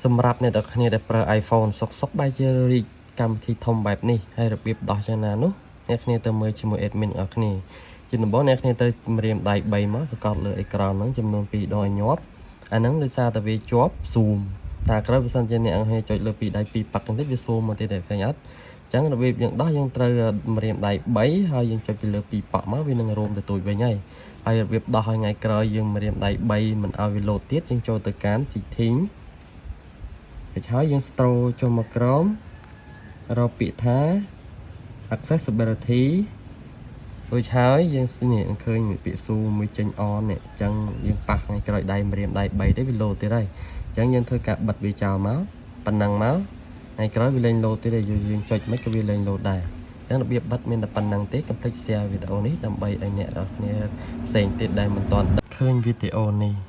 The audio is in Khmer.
សម្រាប់អ្នកទាំងគ្នាដែលប្រើ iPhone សុកសុកបែរជារីកកម្មវិធីធំបែបនេះហើយរបៀបដោះយ៉ាងណានោះអ្នកគ្នាទៅមើលជាមួយ admin អរគ្នាជាដំបូងអ្នកគ្នាទៅម្រាមដៃ3មកសកត់លើអេក្រង់ហ្នឹងចំនួន2ដងឲ្យញាប់អាហ្នឹងដោយសារតែវាជាប់ zoom តែក្រោយបើសិនជាអ្នកអង្គចុចលើពីដៃ2ប៉ាក់បន្តិចវា zoom មកទៀតតែឃើញអត់អញ្ចឹងរបៀបយើងដោះយើងត្រូវម្រាមដៃ3ហើយយើងចុចពីលើ2ប៉ាក់មកវានឹងរួមទៅទូចវិញហើយហើយរបៀបដោះឲ្យថ្ងៃក្រោយយើងម្រាមដៃ3មិនឲ្យវាលោតទៀតយើងចូលទៅកាន់ setting រួចហើយយើង scroll ចុះមកក្រោមរកពាក្យថា accessibility រួចហើយយើងនេះឃើញពាក្យ zoom មួយចេញ on នេះអញ្ចឹងយើងប៉ះថ្ងៃក្រោយដៃម្រាមដៃ3ទេវាលោតទៀតហើយអញ្ចឹងយើងធ្វើការបិទវាចោលមកប៉ុណ្ណឹងមកថ្ងៃក្រោយវាលែងលោតទៀតហើយយើងចុចមិនក៏វាលែងលោតដែរអញ្ចឹងរបៀបបិទមានតែប៉ុណ្ណឹងទេកុំភ្លេច share វីដេអូនេះដើម្បីឲ្យអ្នកនរគ្នាផ្សេងទៀតដែលមិនទាន់ឃើញវីដេអូនេះ។